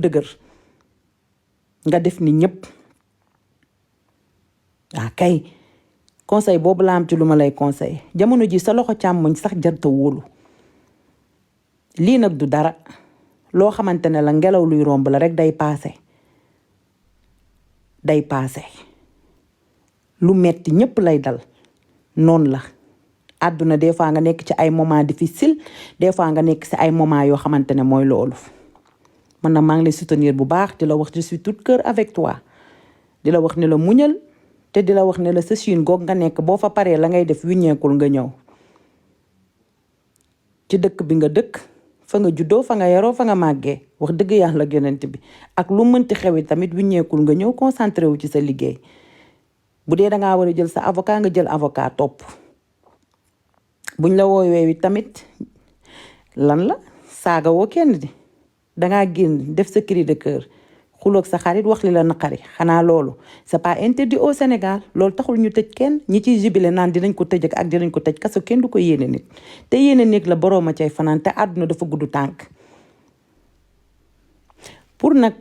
dëgër nga def ni ñëpp kay conseil boobu la am ci lu ma lay conseil jamono ji sa loxo càmmoñ sax jarta wóolu lii nag du dara loo xamante ne la ngelaw luy romb la rek day paase lu metti ñëpp lay dal noonu la àdduna des fois nga nekk ci ay moment difficile des fois nga nekk ci ay moment yoo xamante ne mooy loolu man na maa ngi lay soutenir bu baax di la wax je suis tout cœur avec toi di la wax ne la muñal te di la wax ne la sa Chine goog nga nekk boo fa paree la ngay def wiññeekul nga ñëw ci dëkk bi nga dëkk fa nga juddoo fa nga yaroo fa nga màggee wax dëgg yàlla yonent bi ak lu mënti xewi tamit wiññeekul nga ñëw concentré wu ci sa liggéey bu dee dangaa war a jël sa avocat nga jël avocat topp buñ la woowee tamit lan la saaga woo kenn di dangaa génn def sa cri de cœur xuloog sa xarit wax li la naqari xanaa loolu c'est pas interdit au Sénégal loolu taxul ñu tëj kenn ñi ciy jubile naan dinañ ko tëj ak dinañ ko tëj kaso kenn du ko yéene nit te yéene néeg la borooma cay fanaan te àdduna dafa gudd tànk pour nag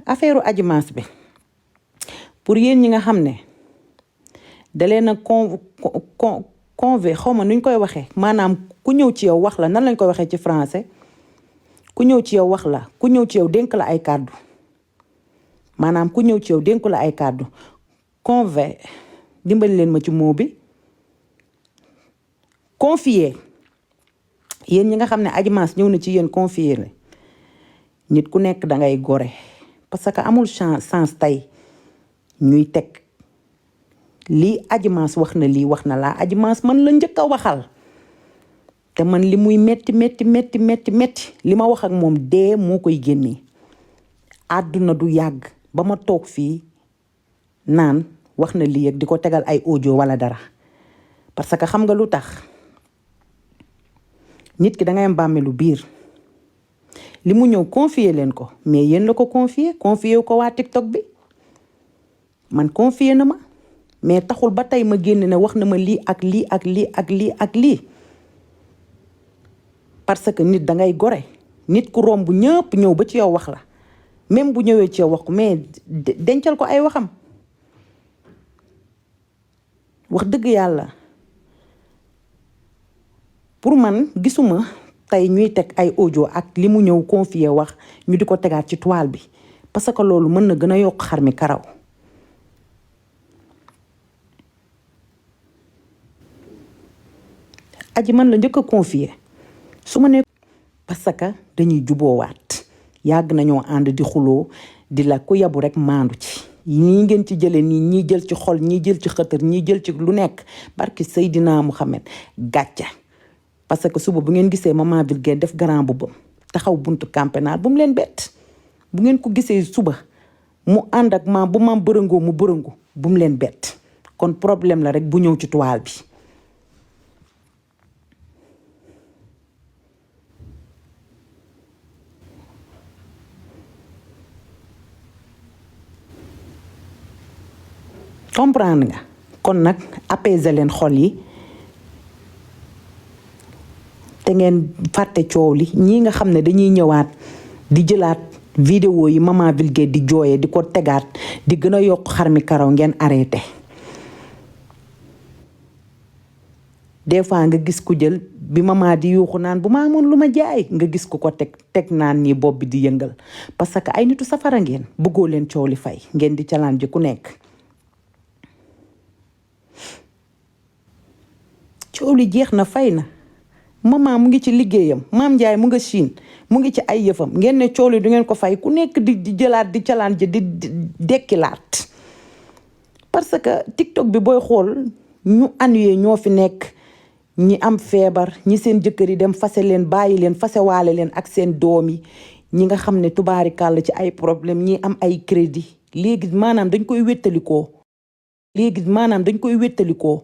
affaire Adji Mass bi pour yéen ñi nga xam ne dalee na convé xaw ma nuñ koy waxee maanaam ku ñëw ci yow wax la nan lañ koy waxee ci français ku ñëw ci yow wax la ku ñëw ci yow dénk la ay kàddu maanaam ku ñëw ci yow dénk la ay kàddu convé dimbali leen ma ci mot bi confier yéen ñi nga xam ne Adji Mass ñëw na ci yéen confier la nit ku nekk dangay gore parce que amul sens tey ñuy teg lii Adji Mass wax na lii wax na laa Adji Mass man la njëkk a waxal te man li muy metti li ma wax ak moom dee moo koy génnee àdduna du yàgg ba ma toog fii naan wax na lii ak di ko tegal ay audio wala dara parce que xam nga lu tax nit ki dangay am bàmmeelu biir li mu ñëw confier leen ko mais yéen la ko confier ko waa TikTok bi man confier na ma mais taxul ba tey ma génn ne wax na ma lii ak lii ak lii ak lii ak lii parce que nit dangay gore nit ku romb ñëpp ñëw ba ci yow wax la même bu ñëwee ci yow wax ko mais dencal ko ay waxam wax dëgg yàlla pour man gisuma tey ñuy teg ay audio ak li mu ñëw confier wax ñu di ko tegaat ci toile bi parce que loolu mën na gën a yokk xar mi karaw Adji man la njëkk a confier su ma ne parce que dañuy juboowaat yàgg nañoo ànd di xuloo di la ku yabu rek maandu ci ñii ngeen ci jële nii ñii jël ci xol ñii jël ci xëtër ñii jël ci lu nekk barki Seydina Muhammad gàcca parce que suba bu ngeen gisee maman Vulgaire def grand boubam taxaw buntu camp pénal bu mu leen bett bu ngeen ko gisee suba mu ànd ak maam bu maam bërëngoo mu bërëngu bu mu leen bett kon problème la rek bu ñëw ci toile bi comprendre nga kon nag apaiser leen xol yi te ngeen fàtte coow li ñii nga xam ne dañuy ñëwaat di jëlaat vidéo yi maman Vulgaire di jooyee di ko tegaat di gën a yokk xar mi karaw ngeen arrêté des fois nga gis ku jël bi maman di yuuxu naan bu ma amoon lu ma jaay nga gis ku ko teg naan nii bopp bi di yëngal parce que ay nitu safara ngeen bëggoo leen coow li fay ngeen di calaan ji ku nekk coow li jeex na fay na maman mu ngi ci liggéeyam maam Njaay mu nga Chine mu ngi ci ay yëfam ngeen ne coow li du ngeen ko fay ku nekk di jëlaat di calaan ji di dekkilaat parce que TikTok bi booy xool ñu annuyé ñoo fi nekk ñi am feebar ñi seen jëkkër yi dem fase leen bàyyi leen fasewaale leen ak seen doom yi ñi nga xam ne tubaarikàlla ci ay problème ñi am ay crédit léegi maanaam dañ koy wéttalikoo léegi maanaam dañ koy wéttalikoo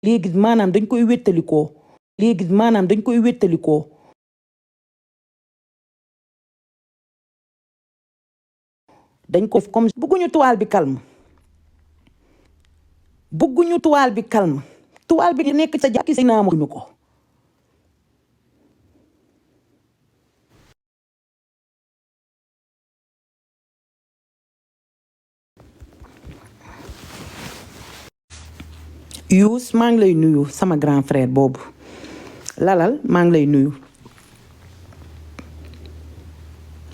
léegi maanaam dañ koy wéttalikoo léegi maanaam dañ koy wéttalikoo dañ ko comme bëgguñu toile bi calme bëgguñu toile bi calme toile bi nekk sa jàkki si naa ñu ko Youss maa ngi lay nuyu sama grand frère boobu Lalal maa ngi lay nuyu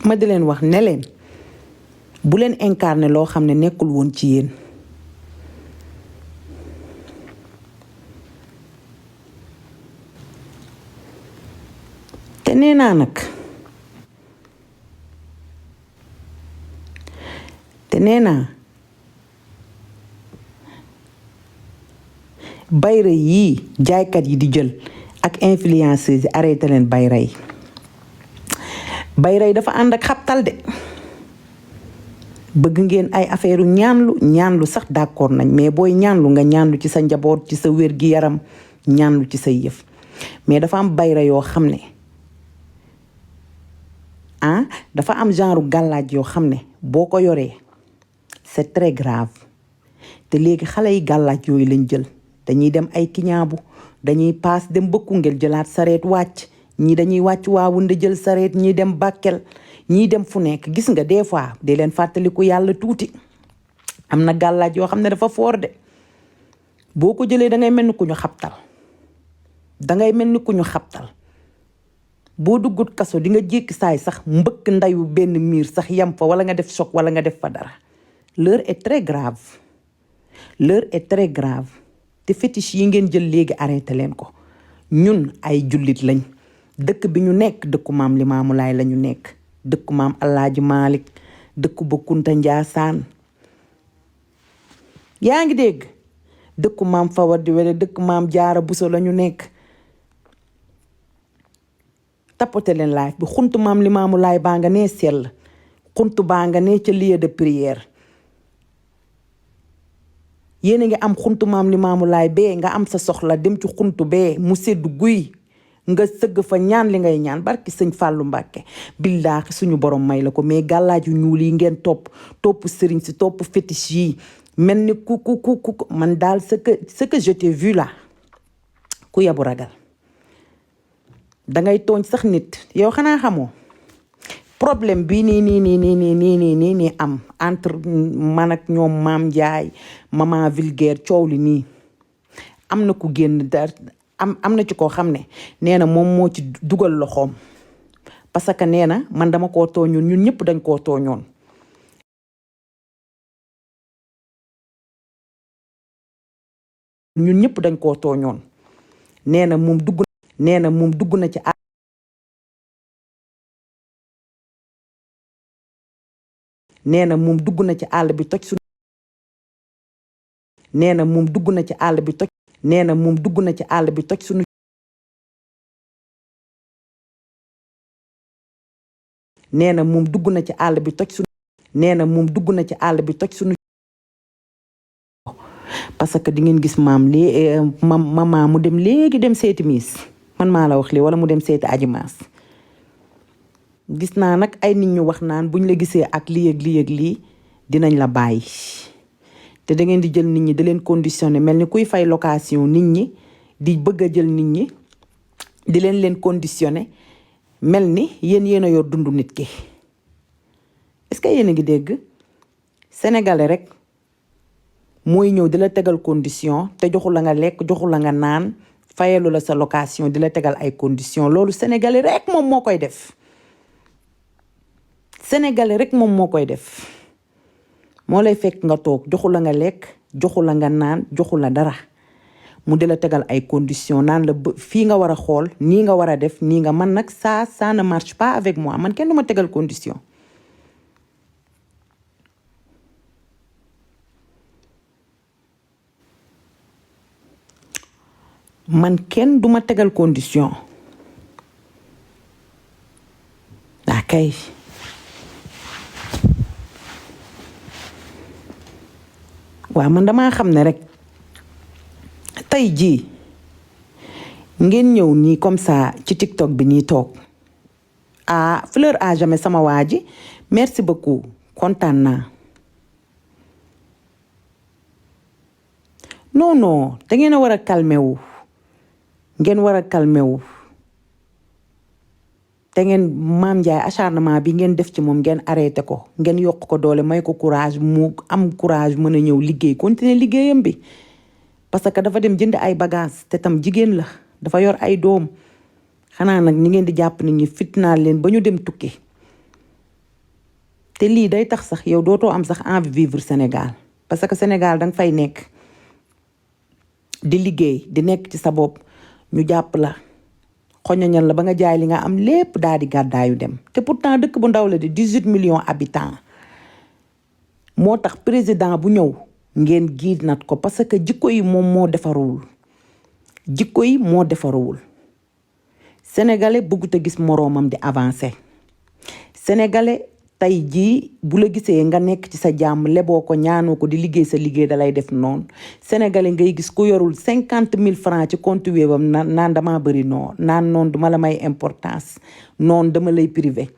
ma di leen wax ne leen bu leen incarné loo xam ne nekkul woon ci yéen te nee naa nag bayra yii jaaykat yi di jël ak influenceurs yi arrêté leen bayra yi dafa ànd ak xabtal de bëgg ngeen ay affaire ñaanlu sax d'accord nañ mais booy ñaanlu nga ñaanlu ci sa njaboot ci sa wér-gi-yaram ñaanlu ci sa yëf mais dafa am bayra yoo xam ne dafa am genre gàllaaj yoo xam ne boo ko yoree c'est très grave te léegi xale yi gàllaaj yooyu lañ jël dañuy dem ay kiñaabu dañuy paas dem ba Koungheul jëlaat sareet wàcc ñii dañuy wàcc Waawunde jël sareet ñii dem Bakel ñii dem fu nekk gis nga des fois di leen fàttaliku yàlla tuuti am na gàllaaj yoo xam ne dafa foor de boo ko jëlee dangay mel ni ku ñu xabtal boo duggut kaso di nga jékki saay sax mbëkk ndayu benn miir sax yam fa wala nga def choc wala nga def fa dara l'heure est très grave te fétiche yi ngeen jël léegi arrêté leen ko ñun ay jullit lañ dëkk bi ñu nekk dëkku maam Limaamu Laay la ñu nekk dëkku maam Alaaji Maalik dëkku ba Kunta Njaasaan yaa ngi dégg dëkku maam Fawadi Wele dëkku maam Jaara Buso la ñu nekk tapote leen live bi xuntu maam Limaamu Laay baa nga nee sell xuntu baa nga nee ca lieu de prière yéen a ngi am xuntu maam Limaamu Laay bee nga am sa soxla dem ci xuntu bee mu seddu guy nga sëgg fa ñaan li ngay ñaan barki sëñ Fàllu Mbàkke billaahi suñu borom may la ko mais gàllaaju ñuul yi ngeen topp sëriñ si topp fétiche yi mel ni ku man daal ce que je t'ai vu là ku yabu ragal dangay tooñ sax nit yow xanaa xamoo problème bi nii am entre man ak ñoom maam Njaay maman vulgaire coow li nii am na ku génn am na ci koo xam ne nee na moom moo ci dugal loxoom parce que nee na man dama koo tooñoon ñun ñëpp dañ koo tooñoon nee na moom dugg na ci nee na moom dugg na ci àll bi toj suñu nee na moom dugg na ci àll bi toj nee na moom dugg na ci àll bi toj suñu nee na moom dugg na ci àll bi toj suñu nee na moom dugg na ci àll bi toj suñu parce que di ngeen gis maam lii mama mu dem léegi dem seeti miis man maa la wax lii wala mu dem seeti aji maas gis naa nag ay nit ñu wax naan buñ la gisee ak lii ak lii ak lii dinañ la bàyyi te da ngeen di jël nit ñi da leen conditionné mel ni kuy fay location nit ñi di bëgg a jël nit ñi di leen conditionné mel ni yéen a yor dundu nit ki est-ce que yéen a ngi dégg sénégalais rek mooy ñëw di la tegal condition te joxu la nga lekk joxu la nga naan fayalu la sa location di la tegal ay condition loolu sénégalais rek moom moo koy def sénégalais rek moom moo koy def moo lay fekk nga toog joxu la nga lekk joxu la nga naan joxu la dara mu di la tegal ay conditions naan la fii nga war a xool nii nga war a def nii nga man nag ça ne marche pas avec moi man kenn du ma tegal condition man kenn duma tegal condition waa kay waaw man damaa xam ne rek tey jii ngeen ñëw nii comme ça ci TikTok bi nii toog fleur à jamais sama waa ji merci beaucoup kontaan naa non da ngeen a war a calmer wu ngeen war a calmer wu te ngeen Mame Ndiaye acharnement bi ngeen def ci moom ngeen arrêté ko ngeen yokk ko doole may ko courage mu am courage mën a ñëw liggéey continuer liggéeyam bi parce que dafa dem jënd ay bagages te tam jigéen la dafa yor ay doom xanaa nag ni ngeen di jàpp nit ñi fitnaal leen ba ñu dem tukki te lii day tax sax yow dootoo am sax envie vivre Sénégal parce que Sénégal danga fay nekk di liggéey di nekk ci sa bopp ñu jàpp la xoñoñal la ba nga jaay li nga am lépp daal di gàddaayu dem te pourtant dëkk bu ndaw la di 18 millions habitants moo tax président bu ñëw ngeen giid nat ko parce que jikko yi moom moo defaruwul jikko yi moo defaruwul sénégalais bëggut a gis moroomam di avancer sénégalais tey jii bu la gisee nga nekk ci sa jàmm leboo ko ñaanoo ko di liggéey sa liggéey dalay def noonu sénégalais ngay gis ku yorul 50 000 francs ci compte webam naan damaa bëri naan noonu duma la may importance noonu dama lay privé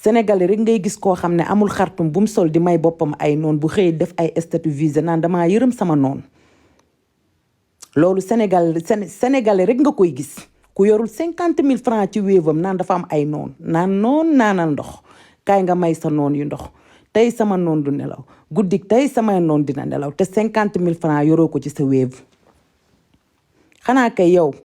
sénégalais rek ngay gis koo xam ne amul xartum bu mu sol di may boppam ay noonu bu xëyee def ay statut visé naan damaa yërëm sama noonu loolu sénégalais rek nga koy gis ku yorul 50 000 francs ci webam naan dafa am ay noonu naanal ndox kaay nga may sa noon yu ndox tey sama noon du nelaw guddik tey sama noon dina nelaw te 50 000 francs yoroo ko ci sa Wave xanaa kay yow